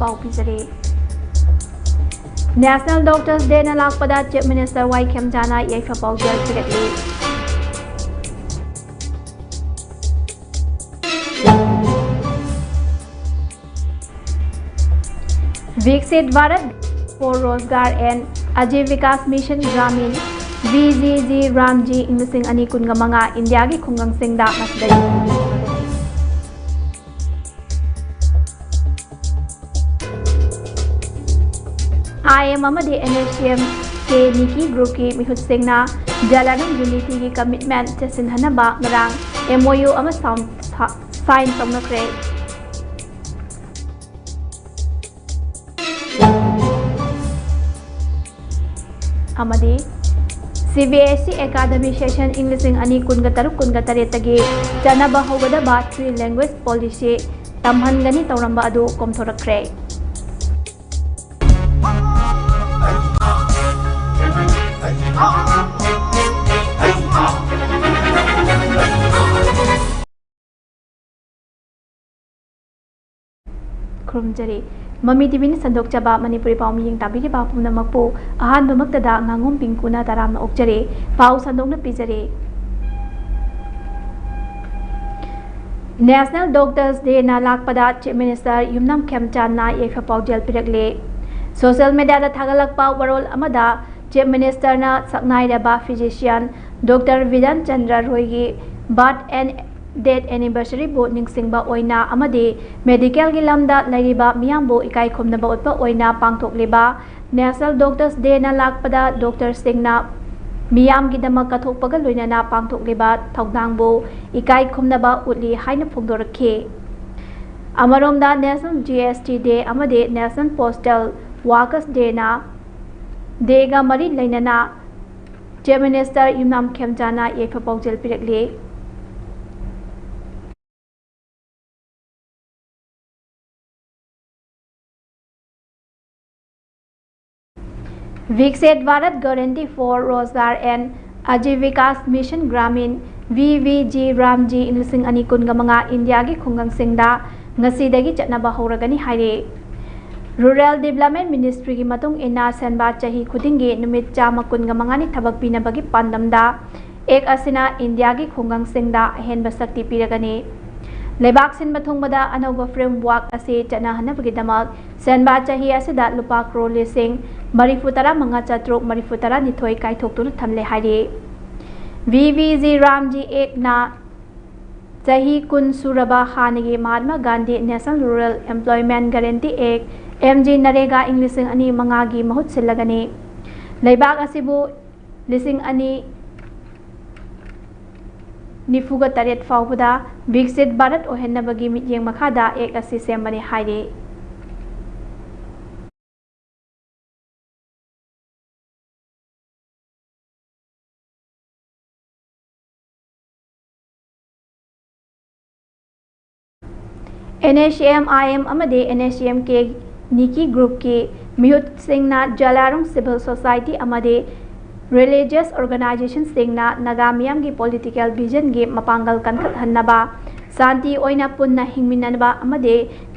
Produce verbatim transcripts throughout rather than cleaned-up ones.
ꯄꯥꯎ ꯄꯤꯖꯔꯤ꯫ National Doctors Day ꯅ ꯂꯥꯛꯄꯗ Chief Minister ꯋꯥꯏ ꯈꯦꯝꯆꯥꯅ ꯌꯥꯏꯐ ꯄꯥꯎꯖꯦꯜ ꯄꯤꯔꯛꯂꯤ꯫ Viksit Bharat for Rozgar and Ajeevika's Mission Gramin, V G G RAM G ꯏꯪ ꯂꯤꯁꯤꯡ ꯑꯅꯤ ꯀꯨꯟꯒ ꯃꯉꯥ ꯏꯟꯗꯤꯌꯥꯒꯤ ꯈꯨꯡꯒꯪꯁꯤꯡꯗ ꯉꯁꯤꯗꯒꯤ I M ꯑꯃꯗꯤ N S C M K ꯅꯤꯀꯤ group ꯀꯤ ꯃꯤꯍꯨꯠꯁꯤꯡꯅ Jalaram Unity ꯒꯤ commitment ꯆꯦꯠꯁꯤꯟꯍꯟꯅꯕ ꯉꯔꯥꯡ M O U ꯑꯃ sound, sign ꯇꯧꯅꯈ꯭ꯔꯦ꯫ ꯑꯃꯗꯤ C B S E academy session ꯏꯪ ꯂꯤꯁꯤꯡ ꯑꯅꯤ ꯀꯨꯟꯒ ꯇꯔꯨꯛ ꯀꯨꯟꯒ ꯇꯔꯦꯠꯇꯒꯤ ꯆꯠꯅꯕ ꯍꯧꯒꯗꯕ three language policy ꯇꯝꯍꯟꯒꯅꯤ ꯇꯧꯔꯝꯕ ꯑꯗꯨ ꯀꯣꯝꯊꯣꯔꯛꯈ꯭ꯔꯦ꯫ ꯈꯨꯔꯨꯝꯖꯔꯤ꯫ ꯃꯃꯤ ꯇꯤꯚꯤꯅ ꯁꯟꯗꯣꯛꯆꯕ ꯃꯅꯤꯄꯨꯔꯤ ꯄꯥꯎ ꯃꯤꯌꯦꯡ ꯇꯥꯕꯤꯔꯤꯕ ꯄꯨꯝꯅꯃꯛꯄꯨ ꯑꯍꯥꯟꯕꯃꯛꯇꯗ ꯉꯥꯉꯣꯝ ꯄꯤꯡꯀꯨꯅ ꯇꯔꯥꯝꯅ ꯑꯣꯛꯆꯔꯤ꯫ ꯄꯥꯎ ꯁꯟꯗꯣꯛꯅ ꯄꯤꯖꯔꯤ꯫ National Doctors Day ꯅ ꯂꯥꯛꯄꯗ Chief Minister ꯌꯨꯝꯅꯥꯝ ꯈꯦꯝꯆꯥꯟꯅ ꯌꯥꯏꯐ ꯄꯥꯎꯖꯦꯜ ꯄꯤꯔꯛꯂꯤ꯫ Social media ꯗ ꯊꯥꯒꯠꯂꯛꯄ ꯋꯥꯔꯣꯜ ꯑꯃꯗ Chief Minister ꯅ ꯁꯛꯅꯥꯏꯔꯕ physician Doctor Vidhan Chandra ꯔꯣꯏꯒꯤ birth and death anniversary ꯕꯨ ꯅꯤꯡꯁꯤꯡꯕ ꯑꯣꯏꯅ ꯑꯃꯗꯤ medical ꯒꯤ ꯂꯝꯗ ꯂꯩꯔꯤꯕ ꯃꯤꯌꯥꯝꯕꯨ ꯏꯀꯥꯏ ꯈꯨꯝꯅꯕ ꯎꯠꯄ ꯑꯣꯏꯅ ꯄꯥꯡꯊꯣꯛꯂꯤꯕ National Doctors Day ꯅ ꯂꯥꯛꯄꯗ doctor ꯁꯤꯡꯅ ꯃꯤꯌꯥꯝꯒꯤꯗꯃꯛ ꯀꯠꯊꯣꯛꯄꯒ ꯂꯣꯏꯅꯅ ꯄꯥꯡꯊꯣꯛꯂꯤꯕ ꯊꯧꯗꯥꯡꯕꯨ ꯏꯀꯥꯏ ꯈꯨꯝꯅꯕ ꯎꯠꯂꯤ ꯍꯥꯏꯅ ꯐꯣꯡꯗꯣꯔꯛꯈꯤ꯫ ꯑꯃꯔꯣꯝꯗ National G S T Day ꯑꯃꯗꯤ National Postal Workers Day ꯅ, day ꯒ ꯃꯔꯤ ꯂꯩꯅꯅ Chief Minister ꯌꯨꯝꯅꯥꯝ ꯈꯦꯝꯆꯥꯅ ꯌꯥꯏꯐ ꯄꯥꯎꯖꯦꯜ ꯄꯤꯔꯛꯂꯤ꯫ Viksit Bharat Guarantee for Rozgar and Ajeevika's Mission Gramin, V V G RAM G ꯏꯪ ꯂꯤꯁꯤꯡ ꯑꯅꯤ ꯀꯨꯟꯒ ꯃꯉꯥ ꯏꯟꯗꯤꯌꯥꯒꯤ ꯈꯨꯡꯒꯪꯁꯤꯡꯗ ꯉꯁꯤꯗꯒꯤ ꯆꯠꯅꯕ ꯍꯧꯔꯒꯅꯤ ꯍꯥꯏꯔꯤ꯫ Rural Development Ministryꯒꯤ ꯃꯇꯨꯡ ꯏꯟꯅ, ꯁꯦꯟꯕꯥ ꯆꯍꯤ ꯈꯨꯗꯤꯡꯒꯤ ꯅꯨꯃꯤꯠ ꯆꯥꯝꯃ ꯀꯨꯟꯒ ꯃꯉꯥꯅꯤ ꯊꯕꯛ ꯄꯤꯅꯕꯒꯤ ꯄꯥꯟꯗꯝꯗ Act ꯑꯁꯤꯅ ꯏꯟꯗꯤꯌꯥꯒꯤ ꯈꯨꯡꯒꯪꯁꯤꯡꯗ ꯑꯍꯦꯟꯕ ꯁꯛꯇꯤ ꯄꯤꯔꯒꯅꯤ꯫ ꯂꯩꯕꯥꯛ ꯁꯤꯟꯕ ꯊꯨꯡꯕꯗ ꯑꯅꯧꯕ framework ꯑꯁꯤ ꯆꯠꯅꯍꯟꯅꯕꯒꯤꯗꯃꯛ ꯁꯦꯟꯕꯥ ꯆꯍꯤ ꯑꯁꯤꯗ ꯂꯨꯄꯥ ꯀ꯭ꯔꯣꯔ ꯂꯤꯁꯤꯡ ꯃꯔꯤꯐꯨ ꯇꯔꯥ ꯃꯉꯥ ꯆꯥꯇ꯭ꯔꯨꯛ ꯃꯔꯤꯐꯨ ꯇꯔꯥ ꯅꯤꯊꯣꯏ ꯀꯥꯏꯊꯣꯛꯇꯨꯅ ꯊꯝꯂꯦ ꯍꯥꯏꯔꯤ꯫ V V G Ramji Actꯅ ꯆꯍꯤ ꯀꯨꯟ ꯁꯨꯔꯕ ꯍꯥꯟꯅꯒꯤ Mahatma Gandhi National Rural Employment Guarantee Act, M G NREGA, ꯏꯪ ꯂꯤꯁꯤꯡ ꯑꯅꯤ ꯃꯉꯥꯒꯤ ꯃꯍꯨꯠ ꯁꯤꯜꯂꯒꯅꯤ꯫ ꯂꯩꯕꯥꯛ ꯑꯁꯤꯕꯨ ꯂꯤꯁꯤꯡ ꯑꯅꯤ ꯅꯤꯐꯨꯒ ꯇꯔꯦꯠ ꯐꯥꯎꯕꯗ ꯕꯤꯛꯁꯤꯠ ꯚꯥꯔꯠ ꯑꯣꯏꯍꯟꯅꯕꯒꯤ ꯃꯤꯠꯌꯦꯡ ꯃꯈꯥꯗ Act ꯑꯁꯤ ꯁꯦꯝꯕꯅꯤ ꯍꯥꯏꯔꯤ꯫ N H M I M ꯑꯃꯗꯤ N H M K ꯅꯤꯀꯤ groupꯀꯤ ꯃꯤꯍꯨꯠꯁꯤꯡꯅ ꯖꯂꯥꯔꯣꯡ civil society ꯑꯃꯗꯤ religious organizationꯁꯤꯡꯅ ꯅꯥꯒꯥ ꯃꯤꯌꯥꯝꯒꯤ political visionꯒꯤ ꯃꯄꯥꯡꯒꯜ ꯀꯟꯈꯠꯍꯟꯅꯕ, ꯁꯥꯟꯇꯤ ꯑꯣꯏꯅ ꯄꯨꯟꯅ ꯍꯤꯡꯃꯤꯟꯅꯅꯕ ꯑꯃꯗꯤ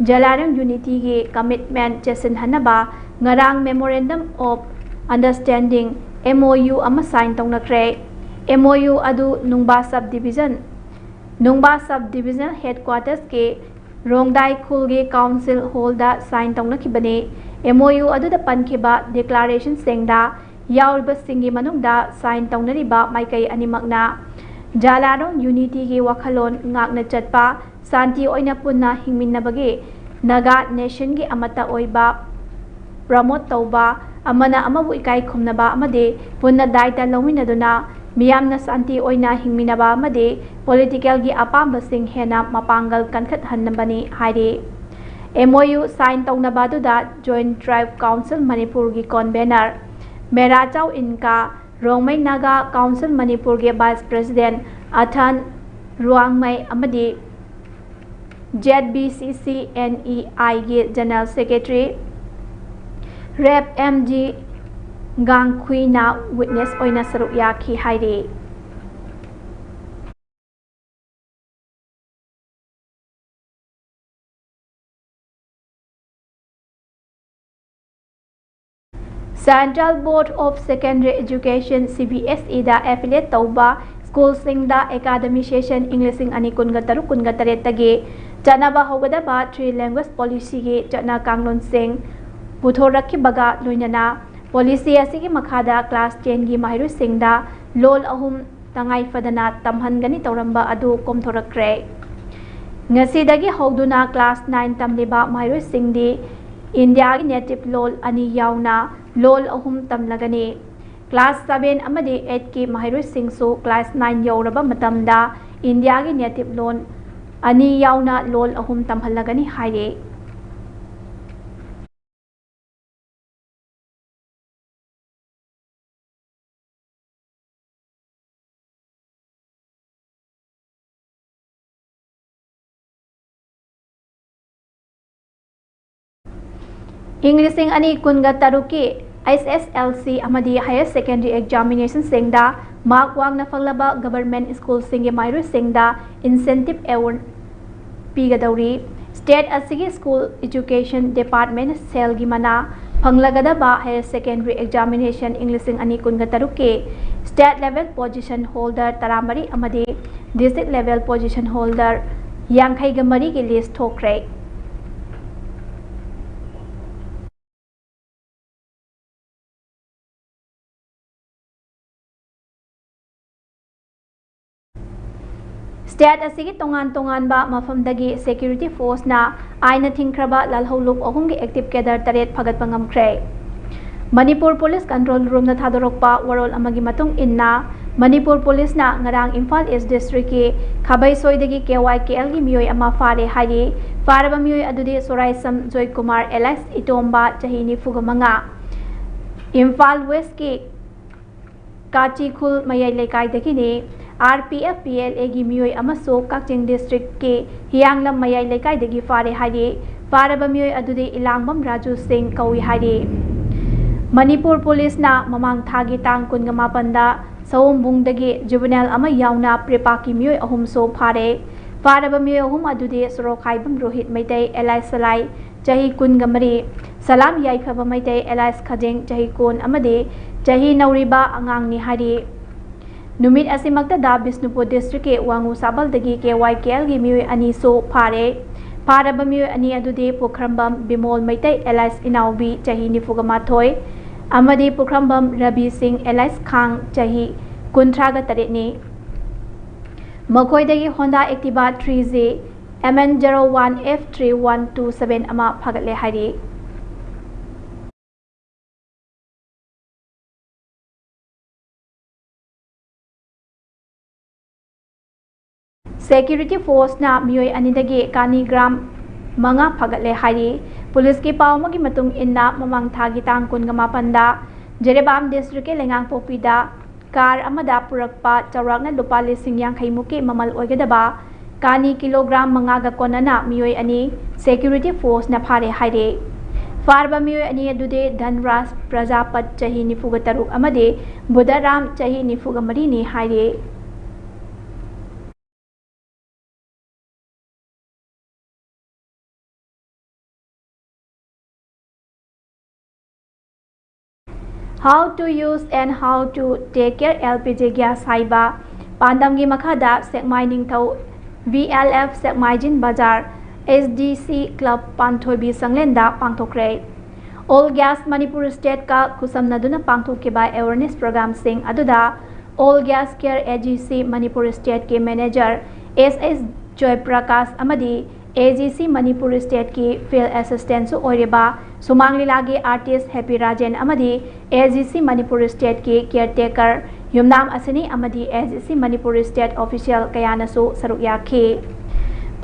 ꯖꯂꯥꯔꯣꯡ unityꯒꯤ commitment ꯆꯦꯠꯁꯤꯟꯍꯟꯅꯕ ꯉꯔꯥꯡ Memorandum of Understanding, M O U, ꯑꯃ sign ꯇꯧꯅꯈ꯭ꯔꯦ꯫ M O U ꯑꯗꯨ ꯅꯨꯡꯕꯥ sub division, ꯅꯨꯡꯕꯥ sub division headquartersꯀꯤ ꯔꯣꯡꯗꯥꯏ ꯈꯨꯜꯒꯤ council hallꯗ sign ꯇꯧꯅꯈꯤꯕꯅꯤ꯫ M O U ꯑꯗꯨꯗ ꯄꯟꯈꯤꯕ declarationꯁꯤꯡꯗ ꯌꯥꯎꯔꯤꯕꯁꯤꯡꯒꯤ ꯃꯅꯨꯡꯗ sign ꯇꯧꯅꯔꯤꯕ ꯃꯥꯏꯀꯩ ꯑꯅꯤꯃꯛꯅ ꯖꯂꯥꯔꯣꯡ unityꯒꯤ ꯋꯥꯈꯜꯂꯣꯟ ꯉꯥꯛꯅ ꯆꯠꯄ, ꯁꯥꯟꯇꯤ ꯑꯣꯏꯅ ꯄꯨꯟꯅ ꯍꯤꯡꯃꯤꯟꯅꯕꯒꯤ ꯅꯥꯒꯥ nationꯒꯤ ꯑꯃꯠꯇ ꯑꯣꯏꯕ promote ꯇꯧꯕ, ꯑꯃꯅ ꯑꯃꯕꯨ ꯏꯀꯥꯏ ꯈꯨꯝꯅꯕ ꯑꯃꯗꯤ ꯄꯨꯟꯅ ꯗꯥꯏꯇ ꯂꯧꯃꯤꯟꯅꯗꯨꯅ ꯃꯤꯌꯥꯝꯅ ꯁꯥꯟꯇꯤ ꯑꯣꯏꯅ ꯍꯤꯡꯃꯤꯟꯅꯕ ꯑꯃꯗꯤ politicalꯒꯤ ꯑꯄꯥꯝꯕꯁꯤꯡ ꯍꯦꯟꯅ ꯃꯄꯥꯡꯒꯜ ꯀꯟꯈꯠꯍꯟꯅꯕꯅꯤ ꯍꯥꯏꯔꯤ꯫ M O U sign ꯇꯧꯅꯕ ꯑꯗꯨꯗ Joint Tribe Council ꯃꯅꯤꯄꯨꯔꯒꯤ convener ꯃꯦꯔꯥꯆꯥꯎ ꯏꯟꯀꯥ, ꯔꯣꯡꯃꯩ ꯅꯥꯒꯥ Council ꯃꯅꯤꯄꯨꯔꯒꯤ vice president ꯑꯊꯥꯟ ꯔꯨꯋꯥꯡꯃꯩ ꯑꯃꯗꯤ Z B C C N E Iꯒꯤ general secretary Rev M G ꯒꯥꯡꯈꯨꯏꯅ witness ꯑꯣꯏꯅ ꯁꯔꯨꯛ ꯌꯥꯈꯤ ꯍꯥꯏꯔꯤ꯫ Central Board of Secondary Education, C B S E the affiliate ꯇꯧꯕ ꯁ꯭ꯀꯨꯜꯁꯤꯡꯗ academic session ꯏꯪ ꯂꯤꯁꯤꯡ ꯑꯅꯤ ꯀꯨꯟꯒ ꯇꯔꯨꯛ ꯀꯨꯟꯒ ꯇꯔꯦꯠꯇꯒꯤ ꯆꯠꯅꯕ ꯍꯧꯒꯗꯕ three language policy ꯒꯤ ꯆꯠꯅ ꯀꯥꯡꯂꯣꯟꯁꯤꯡ ꯄꯨꯊꯣꯔꯛꯈꯤꯕꯒ ꯂꯣꯏꯅꯅ, policy ꯑꯁꯤꯒꯤ ꯃꯈꯥꯗ class ten ꯒꯤ ꯃꯍꯩꯔꯣꯏꯁꯤꯡꯗ ꯂꯣꯜ ꯑꯍꯨꯝ ꯇꯉꯥꯏ ꯐꯗꯅ ꯇꯝꯍꯟꯒꯅꯤ ꯇꯧꯔꯝꯕ ꯑꯗꯨ ꯀꯣꯝꯊꯣꯔꯛꯈ꯭ꯔꯦ꯫ ꯉꯁꯤꯗꯒꯤ ꯍꯧꯗꯨꯅ class nine ꯇꯝꯂꯤꯕ ꯃꯍꯩꯔꯣꯏꯁꯤꯡꯗꯤ ꯏꯟꯗꯤꯌꯥꯒꯤ native ꯂꯣꯜ ꯑꯅꯤ ꯌꯥꯎꯅ ꯂꯣꯜ ꯑꯍꯨꯝ ꯇꯝꯂꯒꯅꯤ꯫ Class seven ꯑꯃꯗꯤ eight ꯀꯤ ꯃꯍꯩꯔꯣꯏꯁꯤꯡꯁꯨ class nine ꯌꯧꯔꯕ ꯃꯇꯝꯗ ꯏꯟꯗꯤꯌꯥꯒꯤ native ꯂꯣꯜ ꯑꯅꯤ ꯌꯥꯎꯅ ꯂꯣꯜ ꯑꯍꯨꯝ ꯇꯝꯍꯜꯂꯒꯅꯤ ꯍꯥꯏꯔꯤ꯫ ꯏꯪ ꯂꯤꯁꯤꯡ ꯑꯅꯤ ꯀꯨꯟꯒ ꯇꯔꯨꯛꯀꯤ H S L C ꯑꯃꯗꯤ higher secondary examination ꯁꯤꯡꯗ mark ꯋꯥꯡꯅ ꯐꯪꯂꯕ government ꯁ꯭ꯀꯨꯜꯁꯤꯡꯒꯤ ꯃꯍꯩꯔꯣꯏꯁꯤꯡꯗ incentive award ꯄꯤꯒꯗꯧꯔꯤ꯫ State ꯑꯁꯤꯒꯤ school education department ꯁꯦꯜꯒꯤ ꯃꯅꯥ ꯐꯪꯂꯒꯗꯕ higher secondary examination ꯏꯪ ꯂꯤꯁꯤꯡ ꯑꯅꯤ ꯀꯨꯟꯒ ꯇꯔꯨꯛꯀꯤ state level position holder ꯇꯔꯥꯃꯔꯤ ꯑꯃꯗꯤ district level position holder ꯌꯥꯡꯈꯩꯒ ꯃꯔꯤꯒꯤ list ꯊꯣꯛꯈ꯭ꯔꯦ꯫ State ꯑꯁꯤꯒꯤ ꯇꯣꯉꯥꯟ ꯇꯣꯉꯥꯟꯕ ꯃꯐꯝꯗꯒꯤ security force ꯅ ꯑꯥꯏꯟꯅ ꯊꯤꯡꯈ꯭ꯔꯕ ꯂꯥꯜꯍꯧꯂꯨꯞ ꯑꯍꯨꯝꯒꯤ active cadre ꯇꯔꯦꯠ ꯐꯒꯠꯄ ꯉꯝꯈ꯭ꯔꯦ꯫ ꯃꯅꯤꯄꯨꯔ Police Control Room ꯅ ꯊꯥꯗꯣꯔꯛꯄ ꯋꯥꯔꯣꯜ ꯑꯃꯒꯤ ꯃꯇꯨꯡ ꯏꯟꯅ, ꯃꯅꯤꯄꯨꯔ Police ꯅ ꯉꯔꯥꯡ ꯏꯝꯐꯥꯜ East District ꯀꯤ ꯈꯥꯕꯩꯁꯣꯏꯗꯒꯤ K Y K L ꯒꯤ ꯃꯤꯑꯣꯏ ꯑꯃ ꯐꯥꯔꯦ ꯍꯥꯏꯔꯤ꯫ ꯐꯥꯔꯕ ꯃꯤꯑꯣꯏ ꯑꯗꯨꯗꯤ ꯁꯣꯔꯥꯏꯁꯝ ꯖꯣꯏꯀꯨꯃꯥꯔ alias ꯏꯇꯣꯝꯕ, ꯆꯍꯤ ꯅꯤꯐꯨꯒ ꯃꯉꯥ, ꯏꯝꯐꯥꯜ West ꯀꯤ ꯀꯥꯆꯤꯈꯨꯜ ꯃꯌꯥꯏ ꯂꯩꯀꯥꯏꯗꯒꯤꯅꯤ꯫ R P F P L A ꯒꯤ ꯃꯤꯑꯣꯏ ꯑꯃꯁꯨ ꯀꯛꯆꯤꯡ District ꯀꯤ ꯍꯤꯌꯥꯡꯂꯝ ꯃꯌꯥꯏ ꯂꯩꯀꯥꯏꯗꯒꯤ ꯐꯥꯔꯦ ꯍꯥꯏꯔꯤ꯫ ꯐꯥꯔꯕ ꯃꯤꯑꯣꯏ ꯑꯗꯨꯗꯤ ꯏꯂꯥꯡꯕꯝ ꯔꯥꯖꯨ ꯁꯤꯡ ꯀꯧꯏ ꯍꯥꯏꯔꯤ꯫ ꯃꯅꯤꯄꯨꯔ Police ꯅ ꯃꯃꯥꯡ ꯊꯥꯒꯤ ꯇꯥꯡ ꯀꯨꯟꯒ ꯃꯥꯄꯟꯗ ꯁꯑꯣꯝꯕꯨꯡꯗꯒꯤ juvenile ꯑꯃ ꯌꯥꯎꯅ ꯄ꯭ꯔꯦꯄꯥꯛꯀꯤ ꯃꯤꯑꯣꯏ ꯑꯍꯨꯝꯁꯨ ꯐꯥꯔꯦ꯫ ꯐꯥꯔꯕ ꯃꯤꯑꯣꯏ ꯑꯍꯨꯝ ꯑꯗꯨꯗꯤ ꯁꯣꯔꯣꯛꯈꯥꯏꯕꯝ ꯔꯣꯍꯤꯠ ꯃꯩꯇꯩ alias ꯁꯂꯥꯏ, ꯆꯍꯤ ꯀꯨꯟꯒ ꯃꯔꯤ, ꯁꯂꯥꯝ ꯌꯥꯏꯐꯕ ꯃꯩꯇꯩ alias ꯈꯖꯦꯡ, ꯆꯍꯤ ꯀꯨꯟ ꯑꯃꯗꯤ ꯆꯍꯤ ꯅꯧꯔꯤꯕ ꯑꯉꯥꯡꯅꯤ ꯍꯥꯏꯔꯤ꯫ ꯅꯨꯃꯤꯠ ꯑꯁꯤꯃꯛꯇꯗ ꯕꯤꯁꯅꯨꯄꯨꯔ districtꯀꯤ ꯋꯥꯉꯨ ꯁꯥꯕꯜꯗꯒꯤ KYKLꯒꯤ ꯃꯤꯑꯣꯏ ꯑꯅꯤꯁꯨ ꯐꯥꯔꯦ꯫ ꯐꯥꯔꯕ ꯃꯤꯑꯣꯏ ꯑꯅꯤ ꯑꯗꯨꯗꯤ ꯄꯨꯈ꯭ꯔꯝꯕꯝ ꯕꯤꯃꯣꯜ ꯃꯩꯇꯩ alias ꯏꯅꯥꯎꯕꯤ, ꯆꯍꯤ ꯅꯤꯐꯨꯒ ꯃꯥꯊꯣꯏ, ꯑꯃꯗꯤ ꯄꯨꯈ꯭ꯔꯝꯕꯝ ꯔꯕꯤ ꯁꯤꯡ alias ꯈꯥꯡ, ꯆꯍꯤ ꯀꯨꯟꯊ꯭ꯔꯥꯒ ꯇꯔꯦꯠꯅꯤ꯫ ꯃꯈꯣꯏꯗꯒꯤ Honda Activa three G MN zero one F three one two seven ꯑꯃ ꯐꯥꯒꯠꯂꯦ ꯍꯥꯏꯔꯤ꯫ Security forceꯅ ꯃꯤꯑꯣꯏ ꯑꯅꯤꯗꯒꯤ ꯀꯥꯅꯤ gram ꯃꯉꯥ ꯐꯥꯒꯠꯂꯦ ꯍꯥꯏꯔꯤ꯫ ꯄꯨꯂꯤꯁꯀꯤ ꯄꯥꯎ ꯑꯃꯒꯤ ꯃꯇꯨꯡ ꯏꯟꯅ, ꯃꯃꯥꯡ ꯊꯥꯒꯤ ꯇꯥꯡ ꯀꯨꯟꯒ ꯃꯥꯄꯟꯗ ꯖꯤꯔꯤꯕꯥꯝ districtꯀꯤ ꯂꯩꯉꯥꯡꯄꯣꯛꯄꯤꯗ car ꯑꯃꯗ ꯄꯨꯔꯛꯄ ꯆꯥꯎꯔꯥꯛꯅ ꯂꯨꯄꯥ ꯂꯤꯁꯤꯡ ꯌꯥꯡꯈꯩ ꯃꯨꯛꯀꯤ ꯃꯃꯜ ꯑꯣꯏꯒꯗꯕ ꯀꯥꯅꯤ kilogram ꯃꯉꯥꯒ ꯀꯣꯟꯅꯅ ꯃꯤꯑꯣꯏ ꯑꯅꯤ security forceꯅ ꯐꯥꯔꯦ ꯍꯥꯏꯔꯦ꯫ ꯐꯥꯔꯕ ꯃꯤꯑꯣꯏ ꯑꯅꯤ ꯑꯗꯨꯗꯤ ꯙꯟꯔꯥꯖ ꯄ꯭ꯔꯖꯥꯄꯠ, ꯆꯍꯤ ꯅꯤꯐꯨꯒ ꯇꯔꯨꯛ, ꯑꯃꯗꯤ ꯕꯨꯙꯔꯥꯝ, ꯆꯍꯤ ꯅꯤꯐꯨꯒ ꯃꯔꯤꯅꯤ ꯍꯥꯏꯔꯦ꯫ How to use and how to take care LPG gas ꯍꯥꯏꯕ ꯄꯥꯟꯗꯝꯒꯤ ꯃꯈꯥꯗ ꯁꯦꯛꯃꯥꯏ ꯅꯤꯡꯊꯧ VLF ꯁꯦꯛꯃꯥꯏꯖꯤꯟ ꯕꯖꯥꯔ HDC club ꯄꯥꯟꯊꯣꯏꯕꯤ ꯁꯪꯂꯦꯟꯗ ꯄꯥꯡꯊꯣꯛꯈ꯭ꯔꯦ꯫ All Gas Manipur Stateꯀ ꯈꯨꯠꯁꯝꯅꯗꯨꯅ ꯄꯥꯡꯊꯣꯛꯈꯤꯕ awareness programꯁꯤꯡ ꯑꯗꯨꯗ All Gas Care AGC Manipur Stateꯀꯤ manager S S ꯖꯣꯏꯄ꯭ꯔꯀꯥꯁ ꯑꯃꯗꯤ AGC Manipur Stateꯀꯤ field assistantꯁꯨ ꯑꯣꯏꯔꯤꯕ ꯁꯨꯃꯥꯡ ꯂꯤꯂꯥꯒꯤ artist ꯍꯦꯄꯤ ꯔꯥꯖꯦꯟ ꯑꯃꯗꯤ AGC Manipur Stateꯀꯤ caretaker ꯌꯨꯝꯅꯥꯝ ꯑꯁꯤꯅꯤ ꯑꯃꯗꯤ AGC Manipur State official ꯀꯌꯥꯅꯁꯨ ꯁꯔꯨꯛ ꯌꯥꯈꯤ꯫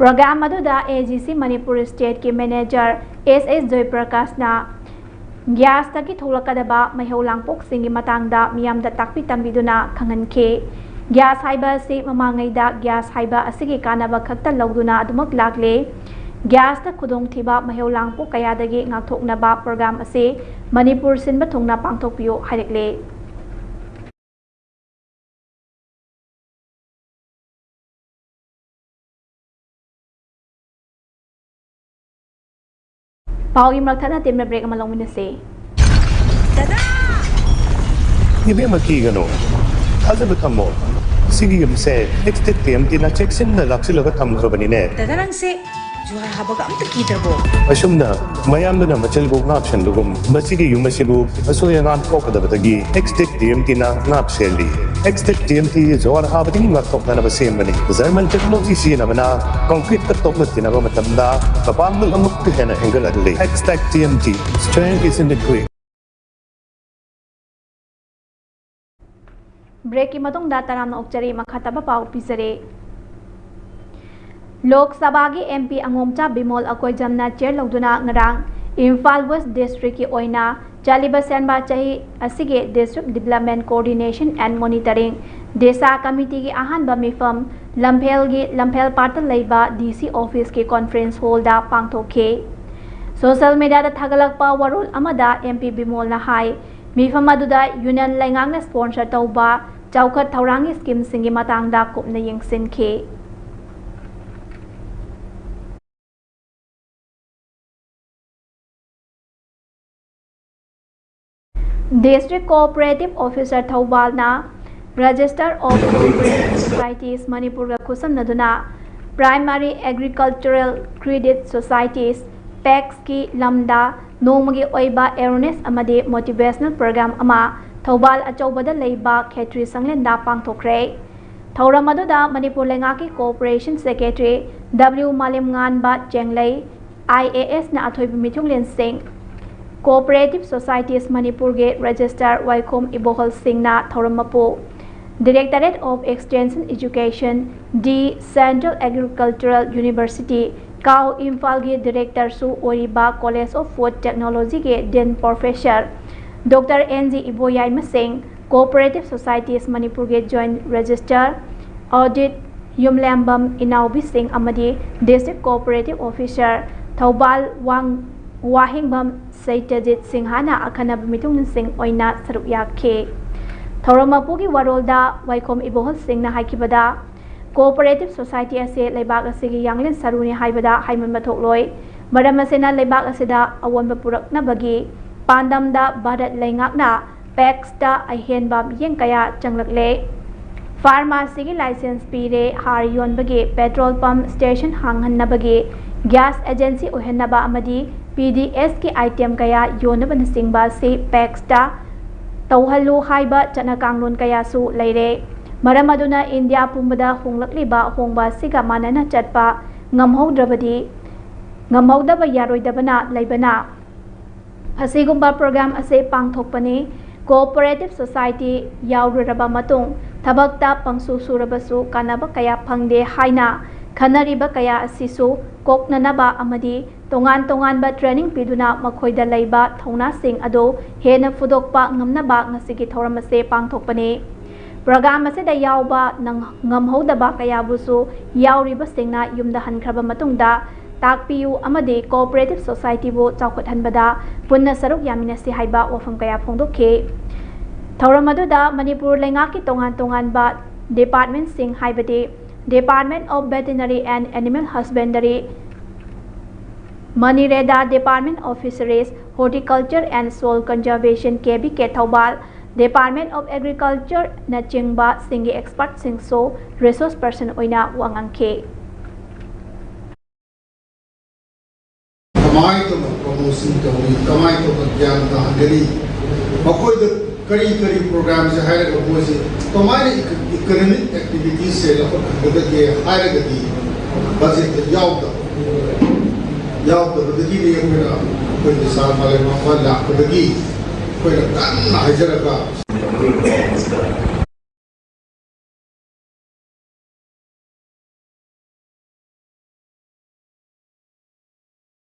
Program ꯑꯗꯨꯗ AGC Manipur Stateꯀꯤ manager S S ꯖꯣꯏꯄ꯭ꯔꯀꯥꯁꯅ gasꯇꯒꯤ ꯊꯣꯛꯂꯛꯀꯗꯕ ꯃꯩꯍꯧ ꯂꯥꯡꯄꯣꯛꯁꯤꯡꯒꯤ ꯃꯇꯥꯡꯗ ꯃꯤꯌꯥꯝꯗ ꯇꯥꯛꯄꯤ ꯇꯝꯕꯤꯗꯨꯅ ꯈꯪꯍꯟꯈꯤ꯫ Gas ꯍꯥꯏꯕ ꯑꯁꯤ ꯃꯃꯥꯡꯉꯩꯗ gas ꯍꯥꯏꯕ ꯑꯁꯤꯒꯤ ꯀꯥꯟꯅꯕ ꯈꯛꯇ ꯂꯧꯗꯨꯅ ꯑꯗꯨꯃꯛ ꯂꯥꯛꯂꯦ꯫ Gasꯇ ꯈꯨꯗꯣꯡꯊꯤꯕ ꯃꯩꯍꯧ ꯂꯥꯡꯄꯣꯛ ꯀꯌꯥꯗꯒꯤ ꯉꯥꯛꯊꯣꯛꯅꯕ program ꯑꯁꯤ ꯃꯅꯤꯄꯨꯔ ꯁꯤꯟꯕ ꯊꯨꯡꯅ ꯄꯥꯡꯊꯣꯛꯄꯤꯌꯨ ꯍꯥꯏꯔꯛꯂꯦ꯫ ꯄꯥꯎꯒꯤ ꯃꯔꯛ ꯊꯠꯅ ꯇꯦꯟꯕ ꯕ꯭ꯔꯦꯛ ꯑꯃ ꯂꯧꯃꯤꯟꯅꯁꯦ꯫ ꯏꯕꯦꯝꯃ, ꯀꯤꯒꯅꯨ, ꯊꯥꯖꯕ ꯊꯝꯃꯣ꯫ ꯁꯤꯒꯤ ꯌꯨꯝꯁꯦ ꯑꯦꯛꯁꯇꯦꯛ ꯇꯤꯑꯦꯝꯇꯤꯅ ꯆꯦꯛꯁꯤꯟꯅ ꯂꯥꯛꯁꯤꯜꯂꯒ ꯊꯝꯈ꯭ꯔꯕꯅꯤꯅꯦ꯫ ꯗꯥꯗꯥ, ꯅꯪꯁꯦ ꯖꯨꯍꯥꯔ ꯍꯥꯕꯒ ꯑꯝꯇ ꯀꯤꯗ꯭ꯔꯕꯣ? ꯑꯁꯨꯝꯅ ꯃꯌꯥꯝꯗꯨꯅ ꯃꯆꯤꯜꯕꯨ ꯉꯥꯛꯁꯦꯟꯕꯒꯨꯝ, ꯃꯁꯤꯒꯤ ꯌꯨꯝ ꯑꯁꯤꯕꯨ ꯑꯁꯣꯏ ꯑꯉꯥꯝ ꯊꯣꯛꯀꯗꯕꯗꯒꯤ ꯑꯦꯛꯁꯇꯦꯛ ꯇꯤꯑꯦꯝꯇꯤꯅ ꯉꯥꯛ ꯁꯦꯜꯂꯤ꯫ ꯑꯦꯛꯁꯇꯦꯛ ꯇꯤꯑꯦꯝꯇꯤ ꯖꯨꯍꯥꯔ ꯍꯥꯕꯗꯒꯤ ꯉꯥꯛꯊꯣꯛꯅꯅꯕ ꯁꯦꯝꯕꯅꯤ꯫ ꯖꯔꯃꯟ ꯇꯦꯛꯅꯣꯂꯣꯖꯤ ꯁꯤꯖꯤꯟꯅꯕꯅ ꯀꯪꯀ꯭ꯔꯤꯠꯇ ꯇꯣꯛꯂꯛꯇꯅꯕ ꯃꯇꯝꯗ ꯃꯄꯥꯡꯒꯜ ꯑꯃꯨꯛꯀ ꯍꯦꯟꯅ ꯍꯦꯟꯒꯠꯍꯜꯂꯤ꯫ ꯑꯦꯛꯁꯇꯦꯛ ꯇꯤꯑꯦꯝꯇꯤ, strength is in the grit. ꯕ꯭ꯔꯦꯛꯀꯤ ꯃꯇꯨꯡꯗ ꯇꯔꯥꯝꯅ ꯑꯣꯛꯆꯔꯤ, ꯃꯈꯥ ꯇꯥꯕ ꯄꯥꯎ ꯄꯤꯖꯔꯤ꯫ ꯂꯣꯛ ꯁꯚꯥꯒꯤ ꯑꯦꯝ ꯄꯤ ꯑꯉꯣꯝꯆꯥ ꯕꯤꯃꯣꯜ ꯑꯀꯣꯏꯖꯝꯅ ꯆꯦꯌꯔ ꯂꯧꯗꯨꯅ ꯉꯔꯥꯡ ꯏꯝꯐꯥꯜ ꯋꯦꯁ ꯗꯤꯁꯇ꯭ꯔꯤꯛꯀꯤ ꯑꯣꯏꯅ ꯆꯠꯂꯤꯕ ꯁꯦꯝꯕ ꯆꯍꯤ ꯑꯁꯤꯒꯤ District Development Coordination and Monitoring, DESA, ꯀꯃꯤꯇꯤꯒꯤ ꯑꯍꯥꯟꯕ ꯃꯤꯐꯝ ꯂꯝꯐꯦꯜꯒꯤ ꯂꯝꯐꯦꯜ ꯄꯥꯠꯇ ꯂꯩꯕ ꯗꯤ ꯁꯤ ꯑꯣꯐꯤꯁꯀꯤ ꯀꯣꯟꯐ꯭ꯔꯦꯟꯁ ꯍꯣꯜꯗ ꯄꯥꯡꯊꯣꯛꯈꯤ꯫ ꯁꯣꯁꯦꯜ ꯃꯤꯗꯤꯌꯥꯗ ꯊꯥꯒꯠꯂꯛꯄ ꯋꯥꯔꯣꯜ ꯑꯃꯗ ꯑꯦꯝ ꯄꯤ ꯕꯤꯃꯣꯜꯅ ꯍꯥꯏ, ꯃꯤꯐꯝ ꯑꯗꯨꯗ ꯌꯨꯅꯤꯌꯟ ꯂꯩꯉꯥꯛꯅ ꯁ꯭ꯄꯣꯟꯁꯔ ꯇꯧꯕ ꯆꯥꯎꯈꯠ ꯊꯧꯔꯥꯡꯒꯤ ꯁ꯭ꯀꯤꯝꯁꯤꯡꯒꯤ ꯃꯇꯥꯡꯗ ꯀꯨꯞꯅ ꯌꯦꯡꯁꯤꯟꯈꯤ꯫ District Cooperative Officer ꯊꯧꯕꯥꯜꯅ Register of Cooperative Societies ꯃꯅꯤꯄꯨꯔꯒ ꯈꯨꯠꯁꯝꯅꯗꯨꯅ Primary Agricultural Credit Societies, ꯄꯦꯛꯁꯀꯤ ꯂꯝꯗ ꯅꯣꯡꯃꯒꯤ ꯑꯣꯏꯕ ꯑꯦꯋꯦꯔꯅꯦꯁ ꯑꯃꯗꯤ ꯃꯣꯇꯤꯚꯦꯁꯅꯦꯜ ꯄ꯭ꯔꯣꯒ꯭ꯔꯥꯝ ꯑꯃ ꯊꯧꯕꯥꯜ ꯑꯆꯧꯕꯗ ꯂꯩꯕ ꯈꯦꯇ꯭ꯔꯤ ꯁꯪꯂꯦꯟꯗ ꯄꯥꯡꯊꯣꯛꯈ꯭ꯔꯦ꯫ ꯊꯧꯔꯝ ꯑꯗꯨꯗ ꯃꯅꯤꯄꯨꯔ ꯂꯩꯉꯥꯛꯀꯤ cooperation secretary W Malemnganba Chenglei, I A ꯑꯦꯁꯅ ꯑꯊꯣꯏꯕ ꯃꯤꯊꯨꯡꯂꯦꯟꯁꯤꯡ, Cooperative Societies ꯃꯅꯤꯄꯨꯔꯒꯤ ꯔꯦꯖꯤꯁꯇꯔ ꯋꯥꯏꯈꯣꯝ ꯏꯕꯣꯍꯜ ꯁꯤꯡꯅ ꯊꯧꯔꯝ ꯃꯄꯨ, Directorate of Extension Education, D, Central Agricultural University, ꯀꯥꯎ ꯏꯝꯐꯥꯜꯒꯤ ꯗꯤꯔꯦꯛꯇꯔꯁꯨ ꯑꯣꯏꯔꯤꯕ College of Food Technologyꯒꯤ dean professor doctor N G Iboyaima ꯁꯤꯡ, Cooperative Societies ꯃꯅꯤꯄꯨꯔꯒꯤ joint registrar audit Yumlembam Inaobi ꯁꯤꯡ ꯑꯃꯗꯤ ꯗꯤꯁꯇ꯭ꯔꯤꯛ ꯀꯣꯑꯣꯄꯔꯦꯇꯤꯚ ꯑꯣꯐꯤꯁꯔ ꯊꯧꯕꯥꯜ ꯋꯥꯡ-, ꯋꯥꯍꯦꯡꯕꯝ ꯁꯩꯇꯖꯤꯠ ꯁꯤꯡꯍꯥꯅ ꯑꯈꯟꯅꯕ ꯃꯤꯊꯨꯡꯂꯦꯟꯁꯤꯡ ꯑꯣꯏꯅ ꯁꯔꯨꯛ ꯌꯥꯈꯤ꯫ ꯊꯧꯔꯝ ꯃꯄꯨꯒꯤ ꯋꯥꯔꯣꯜꯗ ꯋꯥꯏꯈꯣꯝ ꯏꯕꯣꯍꯜ ꯁꯤꯡꯅ ꯍꯥꯏꯈꯤꯕꯗ, ꯀꯣꯑꯣꯄꯔꯦꯇꯤꯚ ꯁꯣꯁꯥꯏꯇꯤ ꯑꯁꯤ ꯂꯩꯕꯥꯛ ꯑꯁꯤꯒꯤ ꯌꯥꯡꯂꯦꯟ ꯁꯔꯨꯅꯤ ꯍꯥꯏꯕꯗ ꯍꯥꯏꯃꯟꯕ ꯊꯣꯛꯂꯣꯏ꯫ ꯃꯔꯝ ꯑꯁꯤꯅ ꯂꯩꯕꯥꯛ ꯑꯁꯤꯗ ꯑꯑꯣꯟꯕ ꯄꯨꯔꯛꯅꯕꯒꯤ ꯄꯥꯟꯗꯝꯗ ꯚꯥꯔꯠ ꯂꯩꯉꯥꯛꯅ ꯄꯦꯛꯁꯇ ꯑꯍꯦꯟꯕ ꯃꯤꯠꯌꯦꯡ ꯀꯌꯥ ꯆꯪꯂꯛꯂꯦ꯫ ꯐꯥꯔꯃꯥꯁꯤꯒꯤ ꯂꯥꯏꯁꯦꯟꯁ ꯄꯤꯔꯦ, ꯍꯥꯔ ꯌꯣꯟꯕꯒꯤ, ꯄꯦꯇ꯭ꯔꯣꯜ ꯄꯝꯞ ꯁ꯭ꯇꯦꯁꯟ ꯍꯥꯡꯍꯟꯅꯕꯒꯤ, ꯒ꯭ꯌꯥꯁ ꯑꯦꯖꯦꯟꯁꯤ ꯑꯣꯏꯍꯟꯅꯕ ꯑꯃꯗꯤ ꯄꯤ ꯗꯤ ꯑꯦꯁꯀꯤ ꯑꯥꯏꯇꯦꯝ ꯀꯌꯥ ꯌꯣꯟꯅꯕꯅꯆꯤꯡꯕ ꯑꯁꯤ ꯄꯦꯛꯁꯇ ꯇꯧꯍꯜꯂꯨ ꯍꯥꯏꯕ ꯆꯠꯅ ꯀꯥꯡꯂꯣꯟ ꯀꯌꯥꯁꯨ ꯂꯩꯔꯦ꯫ ꯃꯔꯝ ꯑꯗꯨꯅ ꯏꯟꯗꯤꯌꯥ ꯄꯨꯝꯕꯗ ꯍꯣꯡꯂꯛꯂꯤꯕ ꯑꯍꯣꯡꯕ ꯑꯁꯤꯒ ꯃꯥꯟꯅꯅ ꯆꯠꯄ ꯉꯝꯍꯧꯗ꯭ꯔꯕꯗꯤ, ꯉꯝꯍꯧꯗꯕ ꯌꯥꯔꯣꯏꯗꯕꯅ ꯂꯩꯕꯅ, ꯑꯁꯤꯒꯨꯝꯕ ꯄ꯭ꯔꯣꯒ꯭ꯔꯥꯝ ꯑꯁꯤ ꯄꯥꯡꯊꯣꯛꯄꯅꯤ꯫ ꯀꯣꯑꯣꯄꯔꯦꯇꯤꯚ ꯁꯣꯁꯥꯏꯇꯤ ꯌꯥꯎꯔꯨꯔꯕ ꯃꯇꯨꯡ, ꯊꯕꯛꯇ ꯄꯪꯁꯨ ꯁꯨꯔꯕꯁꯨ ꯀꯥꯟꯅꯕ ꯀꯌꯥ ꯐꯪꯗꯦ ꯍꯥꯏꯅ ꯈꯟꯅꯔꯤꯕ ꯀꯌꯥ ꯑꯁꯤꯁꯨ ꯀꯣꯛꯅꯅꯕ ꯑꯃꯗꯤ ꯇꯣꯉꯥꯟ ꯇꯣꯉꯥꯟꯕ ꯇ꯭ꯔꯦꯅꯤꯡ ꯄꯤꯗꯨꯅ ꯃꯈꯣꯏꯗ ꯂꯩꯕ ꯊꯧꯅꯥꯁꯤꯡ ꯑꯗꯨ ꯍꯦꯟꯅ ꯐꯨꯗꯣꯛꯄ ꯉꯝꯅꯕ ꯉꯁꯤꯒꯤ ꯊꯧꯔꯝ ꯑꯁꯤ ꯄꯥꯡꯊꯣꯛꯄꯅꯤ꯫ ꯄ꯭ꯔꯣꯒ꯭ꯔꯥꯝ ꯑꯁꯤꯗ ꯌꯥꯎꯕ ꯅꯪ-, ꯉꯝꯍꯧꯗꯕ ꯀꯌꯥꯕꯨꯁꯨ ꯌꯥꯎꯔꯤꯕꯁꯤꯡꯅ ꯌꯨꯝꯗ ꯍꯟꯈ꯭ꯔꯕ ꯃꯇꯨꯡꯗ ꯇꯥꯛꯄꯤꯌꯨ ꯑꯃꯗꯤ ꯀꯣꯑꯣꯄꯔꯦꯇꯤꯚ ꯁꯣꯁꯥꯏꯇꯤꯕꯨ ꯆꯥꯎꯈꯠꯍꯟꯕꯗ ꯄꯨꯟꯅ ꯁꯔꯨꯛ ꯌꯥꯃꯤꯟꯅꯁꯤ ꯍꯥꯏꯕ ꯋꯥꯐꯝ ꯀꯌꯥ ꯐꯣꯡꯗꯣꯛꯈꯤ꯫ ꯊꯧꯔꯝ ꯑꯗꯨꯗ ꯃꯅꯤꯄꯨꯔ ꯂꯩꯉꯥꯛꯀꯤ ꯇꯣꯉꯥꯟ ꯇꯣꯉꯥꯟꯕ ꯗꯤꯄꯥꯔꯠꯃꯦꯟꯠꯁꯤꯡ ꯍꯥꯏꯕꯗꯤ Department of Veterinary and Animal Husbandry, ꯃꯅꯤꯔꯦꯗꯥ, Department of Fisheries, Horticulture and Soil Conservation, K V K ꯊꯧꯕꯥꯜ, Department of Agriculture ꯅꯆꯤꯡꯕꯁꯤꯡꯒꯤ ꯑꯦꯛꯁꯄꯔꯠꯁꯤꯡꯁꯨ ꯔꯤꯁꯣꯔꯁ ꯄꯔꯁꯟ ꯑꯣꯏꯅ ꯋꯥ ꯉꯥꯡꯈꯤ꯫ ꯀꯃꯥꯏꯅ ꯇꯧꯅ ꯄ꯭ꯔꯣꯃꯣꯁꯟ ꯇꯧꯅꯤ, ꯀꯃꯥꯏꯅ ꯇꯧꯅ ꯒ꯭ꯌꯥꯟ ꯇꯥꯍꯟꯒꯅꯤ, ꯃꯈꯣꯏꯗ ꯀꯔꯤ ꯀꯔꯤ ꯄ꯭ꯔꯣꯒ꯭ꯔꯥꯝꯁꯦ ꯍꯥꯏꯔꯒ ꯃꯣꯏꯁꯦ ꯀꯃꯥꯏꯅ ꯏꯀ-, ꯏꯀꯅꯣꯃꯤꯛ ꯑꯦꯛꯇꯤꯚꯤꯇꯤꯁꯁꯦ ꯂꯧꯈꯠꯍꯟꯒꯗꯒꯦ ꯍꯥꯏꯔꯒꯗꯤ ꯕꯖꯦꯠꯇ ꯌꯥꯎꯗꯕ, ꯌꯥꯎꯗꯕꯗꯒꯤꯗꯤ ꯑꯩꯈꯣꯏꯅ, ꯑꯩꯈꯣꯏ ꯁꯥꯔ ꯃꯥꯂꯦꯝꯉꯥꯟꯕ ꯂꯥꯛꯄꯗꯒꯤ ꯑꯩꯈꯣꯏꯅ ꯀꯟꯅ ꯍꯥꯏꯖꯔꯒ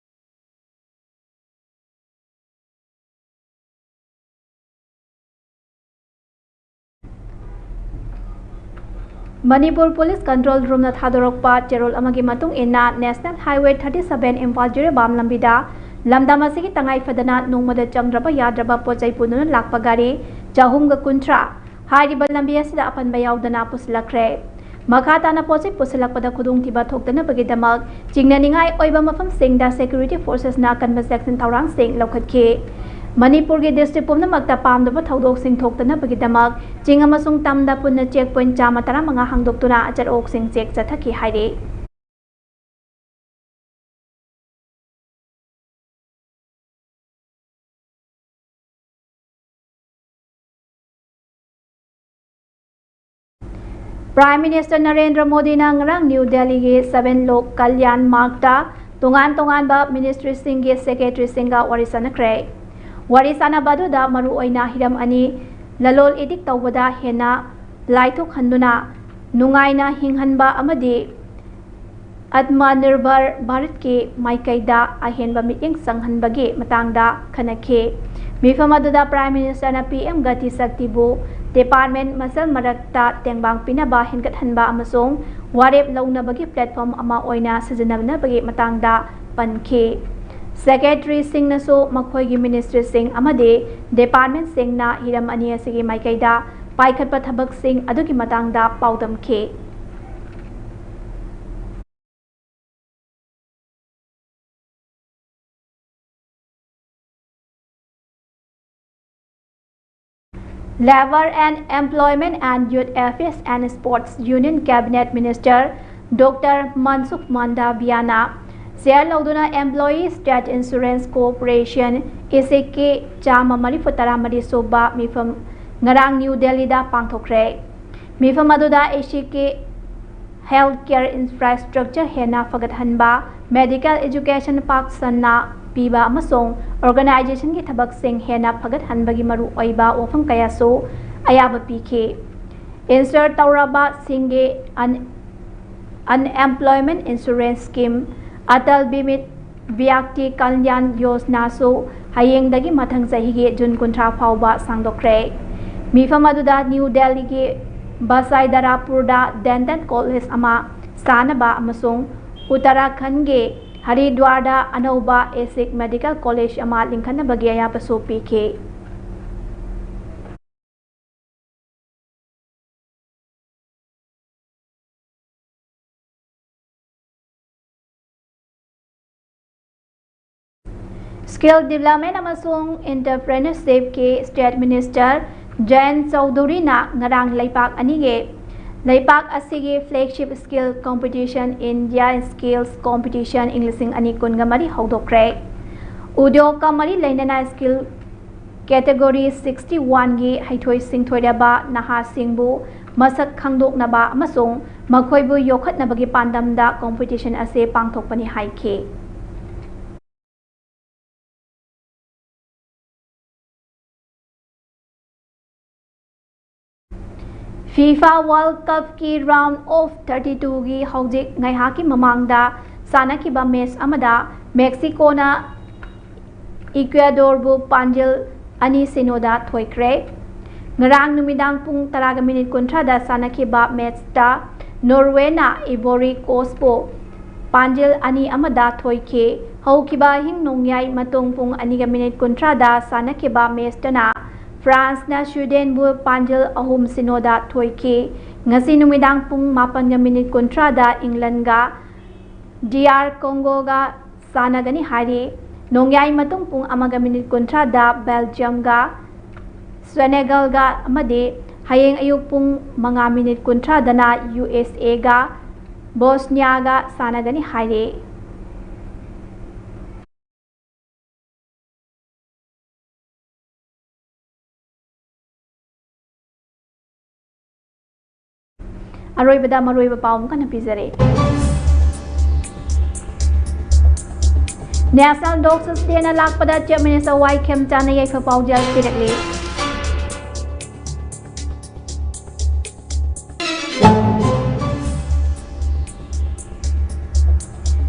ꯃꯅꯤꯄꯨꯔ ꯄꯨꯂꯤꯁ ꯀꯟꯇ꯭ꯔꯣꯜ ꯔꯨꯝꯅ ꯊꯥꯗꯣꯔꯛꯄ ꯆꯦꯔꯣꯜ ꯑꯃꯒꯤ ꯃꯇꯨꯡ ꯏꯟꯅ, national highway thirty seven Imphal Jiribam ꯂꯝꯕꯤꯗ ꯂꯝꯗꯝ ꯑꯁꯤꯒꯤ ꯇꯉꯥꯏ ꯐꯗꯅ ꯅꯣꯡꯃꯗ ꯆꯪꯗ꯭ꯔꯕ ꯌꯥꯗ꯭ꯔꯕ ꯄꯣꯠ ꯆꯩ ꯄꯨꯗꯨꯅ ꯂꯥꯛꯄ ꯒꯥꯔꯤ ꯆꯍꯨꯝꯒ ꯀꯨꯟꯊ꯭ꯔꯥ ꯍꯥꯏꯔꯤꯕ ꯂꯝꯕꯤ ꯑꯁꯤꯗ ꯑꯄꯟꯕ ꯌꯥꯎꯗꯅ ꯄꯨꯁꯤꯜꯂꯛꯈ꯭ꯔꯦ꯫ ꯃꯈꯥ ꯇꯥꯅ ꯄꯣꯠꯆꯩ ꯄꯨꯁꯤꯜꯂꯛꯄꯗ ꯈꯨꯗꯣꯡꯊꯤꯕ ꯊꯣꯛꯇꯅꯕꯒꯤꯗꯃꯛ ꯆꯤꯡꯅꯅꯤꯡꯉꯥꯏ ꯑꯣꯏꯕ ꯃꯐꯝꯁꯤꯡꯗ security forcesꯅ ꯑꯀꯟꯕ ꯆꯦꯛꯁꯤꯟ ꯊꯧꯔꯥꯡꯁꯤꯡ ꯂꯧꯈꯠꯈꯤ꯫ ꯃꯅꯤꯄꯨꯔꯒꯤ district ꯄꯨꯝꯅꯃꯛꯇ ꯄꯥꯝꯗꯕ ꯊꯧꯗꯣꯛꯁꯤꯡ ꯊꯣꯛꯇꯅꯕꯒꯤꯗꯃꯛ ꯆꯤꯡ ꯑꯃꯁꯨꯡ ꯇꯝꯗ ꯄꯨꯟꯅ check point ꯆꯥꯝꯃ ꯇꯔꯥꯃꯉꯥ ꯍꯥꯡꯗꯣꯛꯇꯨꯅ ꯑꯆꯠ ꯑꯣꯛꯁꯤꯡ check ꯆꯠꯊꯈꯤ ꯍꯥꯏꯔꯤ꯫ Prime Minister ꯅꯔꯦꯟꯗ꯭ꯔ ꯃꯣꯗꯤꯅ ꯉꯔꯥꯡ ꯅ꯭ꯌꯨ ꯗꯦꯜꯂꯤꯒꯤ Seven Lok Kalyan Margꯇ ꯇꯣꯉꯥꯟ ꯇꯣꯉꯥꯟꯕ ministryꯁꯤꯡꯒꯤ secretaryꯁꯤꯡꯒ ꯋꯥꯔꯤ ꯁꯥꯟꯅꯈ꯭ꯔꯦ꯫ ꯋꯥꯔꯤ ꯁꯥꯟꯅꯕ ꯑꯗꯨꯗ ꯃꯔꯨꯑꯣꯏꯅ ꯍꯤꯔꯝ ꯑꯅꯤ, ꯂꯂꯣꯜ ꯏꯇꯤꯛ ꯇꯧꯕꯗ ꯍꯦꯟꯅ ꯂꯥꯏꯊꯣꯛꯍꯟꯗꯨꯅ ꯅꯨꯡꯉꯥꯏꯅ ꯍꯤꯡꯍꯟꯕ ꯑꯃꯗꯤ Atmanirbhar Bharatꯀꯤ ꯃꯥꯏꯀꯩꯗ ꯑꯍꯦꯟꯕ ꯃꯤꯠꯌꯦꯡ ꯆꯪꯍꯟꯕꯒꯤ ꯃꯇꯥꯡꯗ ꯈꯟꯅꯈꯤ꯫ ꯃꯤꯐꯝ ꯑꯗꯨꯗ Prime Ministerꯅ PM Gati Shaktiꯕꯨ department ꯃꯁꯦꯜ ꯃꯔꯛꯇ ꯇꯦꯡꯕꯥꯡ ꯄꯤꯅꯕ ꯍꯦꯟꯒꯠꯍꯟꯕ ꯑꯃꯁꯨꯡ ꯋꯥꯔꯦꯞ ꯂꯧꯅꯕꯒꯤ platform ꯑꯃ ꯑꯣꯏꯅ ꯁꯤꯖꯤꯟꯅꯅꯕꯒꯤ ꯃꯇꯥꯡꯗ ꯄꯟꯈꯤ꯫ Secretaryꯁꯤꯡꯅꯁꯨ ꯃꯈꯣꯏꯒꯤ ministryꯁꯤꯡ ꯑꯃꯗꯤ departmentꯁꯤꯡꯅ ꯍꯤꯔꯝ ꯑꯅꯤ ꯑꯁꯤꯒꯤ ꯃꯥꯏꯀꯩꯗ ꯄꯥꯏꯈꯠꯄ ꯊꯕꯛꯁꯤꯡ ꯑꯗꯨꯒꯤ ꯃꯇꯥꯡꯗ ꯄꯥꯎꯗꯝꯈꯤ꯫ Labour and Employment and Youth Affairs and Sports Union Cabinet Minister Doctor Mansukh Mandaviyaꯅ chair ꯂꯧꯗꯨꯅ Employee State Insurance Corporation, ACK, ꯆꯥꯝꯃ ꯃꯔꯤꯐꯨ ꯇꯔꯥ ꯃꯔꯤ ꯁꯨꯕ ꯃꯤꯐꯝ ꯉꯔꯥꯡ ꯅ꯭ꯌꯨ ꯗꯦꯜꯂꯤꯗ ꯄꯥꯡꯊꯣꯛꯈ꯭ꯔꯦ꯫ ꯃꯤꯐꯝ ꯑꯗꯨꯗ ACK health care infrastructure ꯍꯦꯟꯅ ꯐꯒꯠꯍꯟꯕ, medical education ꯄꯥꯛ ꯁꯟꯅ ꯄꯤꯕ ꯑꯃꯁꯨꯡ organizationꯒꯤ ꯊꯕꯛꯁꯤꯡ ꯍꯦꯟꯅ ꯐꯒꯠꯍꯟꯕꯒꯤ ꯃꯔꯨꯑꯣꯏꯕ ꯋꯥꯐꯝ ꯀꯌꯥꯁꯨ ꯑꯌꯥꯕ ꯄꯤꯈꯤ꯫ Insure ꯇꯧꯔꯕꯁꯤꯡꯒꯤ un-, Unemployment Insurance Scheme, Atal Bimit Vyakti Kalyan Yojanaꯁꯨ ꯍꯌꯦꯡꯗꯒꯤ ꯃꯊꯪ ꯆꯍꯤꯒꯤ ꯖꯨꯟ ꯀꯨꯟꯊ꯭ꯔꯥ ꯐꯥꯎꯕ ꯁꯥꯡꯗꯣꯛꯈ꯭ꯔꯦ꯫ ꯃꯤꯐꯝ ꯑꯗꯨꯗ ꯅ꯭ꯌꯨ ꯗꯦꯜꯂꯤꯒꯤ ꯕꯁꯥꯏꯗꯥꯔꯥꯄꯨꯔꯗ dental college ꯑꯃ ꯁꯥꯅꯕ ꯑꯃꯁꯨꯡ ꯎꯠꯇꯔꯥꯈꯟꯗꯒꯤ ꯍꯔꯤꯗ꯭ꯋꯥꯔꯗ ꯑꯅꯧꯕ ACK medical college ꯑꯃ ꯂꯤꯡꯈꯠꯅꯕꯒꯤ ꯑꯌꯥꯕꯁꯨ ꯄꯤꯈꯤ꯫ Skill Development ꯑꯃꯁꯨꯡ Entrepreneurshipꯀꯤ State Minister Jayant Chaudharyꯅ ꯉꯔꯥꯡ ꯂꯩꯄꯥꯛ ꯑꯅꯤꯒꯤ, ꯂꯩꯄꯥꯛ ꯑꯁꯤꯒꯤ flagship skill competition, India Skills Competition ꯏꯪ ꯂꯤꯁꯤꯡ ꯑꯅꯤ ꯀꯨꯟꯒ ꯃꯔꯤ ꯍꯧꯗꯣꯛꯈ꯭ꯔꯦ꯫ ꯎꯗ꯭ꯌꯣꯒꯀ ꯃꯔꯤ ꯂꯩꯅꯅ skill category sixty oneꯒꯤ ꯍꯩꯊꯣꯏ ꯁꯤꯡꯊꯣꯏꯔꯕ ꯅꯍꯥꯁꯤꯡꯕꯨ ꯃꯁꯛ ꯈꯪꯗꯣꯛꯅꯕ ꯑꯃꯁꯨꯡ ꯃꯈꯣꯏꯕꯨ ꯌꯣꯛꯈꯠꯅꯕꯒꯤ ꯄꯥꯟꯗꯝꯗ competition ꯑꯁꯤ ꯄꯥꯡꯊꯣꯛꯄꯅꯤ ꯍꯥꯏꯈꯤ꯫ FIFA World Cupꯀꯤ round of thirty twoꯒꯤ ꯍꯧꯖꯤꯛ ꯉꯥꯏꯍꯥꯛꯀꯤ ꯃꯃꯥꯡꯗ ꯁꯥꯟꯅꯈꯤꯕ match ꯑꯃꯗ Mexicoꯅ Ecuadorꯕꯨ ꯄꯥꯟꯖꯤꯜ ꯑꯅꯤ ꯁꯤꯅꯣꯗ ꯊꯣꯏꯈ꯭ꯔꯦ꯫ ꯉꯔꯥꯡ ꯅꯨꯃꯤꯗꯥꯡ ꯄꯨꯡ ꯇꯔꯥꯒ ꯃꯤꯅꯤꯠ ꯀꯨꯟꯊ꯭ꯔꯥꯗ ꯁꯥꯟꯅꯈꯤꯕ matchꯇ Norwayꯅ Ivory Coastꯄꯨ ꯄꯥꯟꯖꯤꯜ ꯑꯅꯤ ꯑꯃꯗ ꯊꯣꯏꯈꯤ꯫ ꯍꯧꯈꯤꯕ ꯑꯍꯤꯡ ꯅꯣꯡꯌꯥꯏ ꯃꯇꯨꯡ ꯄꯨꯡ ꯑꯅꯤꯒ ꯃꯤꯅꯤꯠ ꯀꯨꯟꯊ꯭ꯔꯥꯗ ꯁꯥꯟꯅꯈꯤꯕ matchꯇꯅ Franceꯅ Swedenꯕꯨ ꯄꯥꯟꯖꯤꯜ ꯑꯍꯨꯝ ꯁꯤꯅꯣꯗ ꯊꯣꯏꯈꯤ꯫ ꯉꯁꯤ ꯅꯨꯃꯤꯗꯥꯡ ꯄꯨꯡ ꯃꯥꯄꯟꯒ ꯃꯤꯅꯤꯠ ꯀꯨꯟꯊ꯭ꯔꯥꯗ Englandꯒ D R Congoꯒ ꯁꯥꯟꯅꯒꯅꯤ ꯍꯥꯏꯔꯤ꯫ ꯅꯣꯡꯌꯥꯏ ꯃꯇꯨꯡ ꯄꯨꯡ ꯑꯃꯒ ꯃꯤꯅꯤꯠ ꯀꯨꯟꯊ꯭ꯔꯥꯗ Belgiumꯒ Senegalꯒ ꯑꯃꯗꯤ ꯍꯌꯦꯡ ꯑꯌꯨꯛ ꯄꯨꯡ ꯃꯉꯥ ꯃꯤꯅꯤꯠ ꯀꯨꯟꯊ꯭ꯔꯥꯗꯅ USAꯒ Bosniaꯒ ꯁꯥꯟꯅꯒꯅꯤ ꯍꯥꯏꯔꯤ꯫ ꯑꯔꯣꯏꯕꯗ ꯃꯔꯨꯑꯣꯏꯕ ꯄꯥꯎ ꯑꯃꯨꯛ ꯍꯟꯅ ꯄꯤꯖꯔꯦ꯫ National Dog Dayꯅ ꯂꯥꯛꯄꯗ Chief Minister Y ꯈꯦꯝꯆꯥꯟꯅ ꯌꯥꯏꯐ ꯄꯥꯎꯖꯦꯜ ꯄꯤꯔꯛꯂꯤ꯫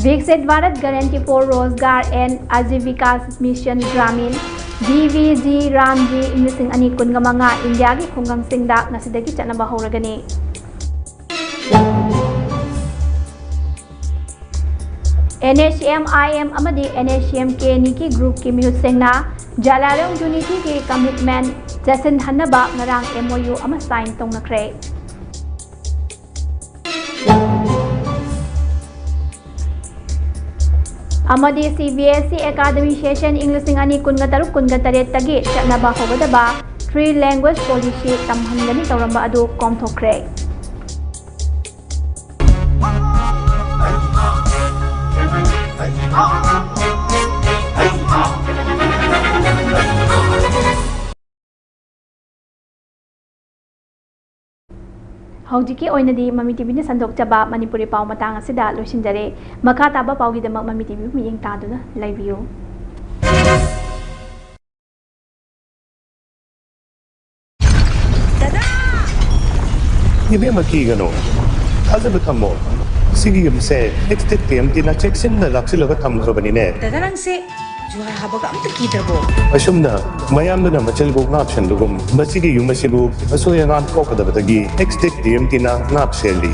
Viksit Bharat Guarantee for Rozgar and Ajeevika Mission Gramin, V V G RAM G ꯏꯪ ꯂꯤꯁꯤꯡ ꯑꯅꯤ ꯀꯨꯟꯒ ꯃꯉꯥ ꯏꯟꯗꯤꯌꯥꯒꯤ ꯈꯨꯡꯒꯪꯁꯤꯡꯗ ꯉꯁꯤꯗꯒꯤ ꯆꯠꯅꯕ ꯍꯧꯔꯒꯅꯤ꯫ NSCN-IM ꯑꯃꯗꯤ NSCN-K ꯑꯅꯤꯒꯤ groupꯀꯤ ꯃꯤꯍꯨꯠꯁꯤꯡꯅ Jalalong Unityꯒꯤ commitment ꯆꯦꯠꯁꯤꯟꯍꯟꯅꯕ ꯉꯔꯥꯡ MOU ꯑꯃ sign ꯇꯧꯅꯈ꯭ꯔꯦ꯫ ꯑꯃꯗꯤ C B S E academy session ꯏꯪ ꯂꯤꯁꯤꯡ ꯑꯅꯤ ꯀꯨꯟꯒ ꯇꯔꯨꯛ ꯀꯨꯟꯒ ꯇꯔꯦꯠꯇꯒꯤ ꯆꯠꯅꯕ ꯍꯧꯒꯗꯕ three language policy ꯇꯝꯍꯟꯒꯅꯤ ꯇꯧꯔꯝꯕ ꯑꯗꯨ ꯀꯣꯝꯊꯣꯛꯈ꯭ꯔꯦ꯫ ꯍꯧꯖꯤꯛꯀꯤ ꯑꯣꯏꯅꯗꯤ ꯃꯃꯤ ꯇꯤꯚꯤꯅ ꯁꯟꯗꯣꯛꯆꯕ ꯃꯅꯤꯄꯨꯔꯤ ꯄꯥꯎ ꯃꯇꯥꯡ ꯑꯁꯤꯗ ꯂꯣꯏꯁꯤꯟꯖꯔꯦ꯫ ꯃꯈꯥ ꯇꯥꯕ ꯄꯥꯎꯒꯤꯗꯃꯛ ꯃꯃꯤ ꯇꯤꯚꯤꯕꯨ ꯃꯤꯠꯌꯦꯡ ꯇꯥꯗꯨꯅ ꯂꯩꯕꯤꯌꯨ꯫ ꯏꯕꯦꯝꯃ, ꯀꯤꯒꯅꯨ꯫ ꯊꯥꯖꯕ ꯊꯝꯃꯣ꯫ ꯁꯤꯒꯤ ꯌꯨꯝꯁꯦ ꯑꯦꯛꯁ ꯗꯦꯠ ꯇꯤ ꯑꯦꯝ ꯇꯤꯅ ꯆꯦꯛꯁꯤꯟꯅ ꯂꯥꯛꯁꯤꯜꯂꯒ ꯊꯝꯈ꯭ꯔꯕꯅꯤꯅꯦ꯫ ꯗꯥꯗꯥ, ꯅꯪꯁꯦ ꯖꯨꯍꯥꯔ ꯍꯥꯕꯒ ꯑꯝꯇ ꯀꯤꯗ꯭ꯔꯕꯣ? ꯑꯁꯨꯝꯅ ꯃꯌꯥꯝꯗꯨꯅ ꯃꯆꯤꯜꯕꯨ ꯉꯥꯛ ꯁꯦꯟꯕꯒꯨꯝ, ꯃꯁꯤꯒꯤ ꯌꯨꯝ ꯑꯁꯤꯕꯨ ꯑꯁꯣꯏ ꯑꯉꯥꯝ ꯊꯣꯛꯀꯗꯕꯗꯒꯤ ꯑꯦꯛꯁ ꯗꯦꯠ ꯇꯤ ꯑꯦꯝ ꯇꯤꯅ ꯉꯥꯛ ꯁꯦꯜꯂꯤ꯫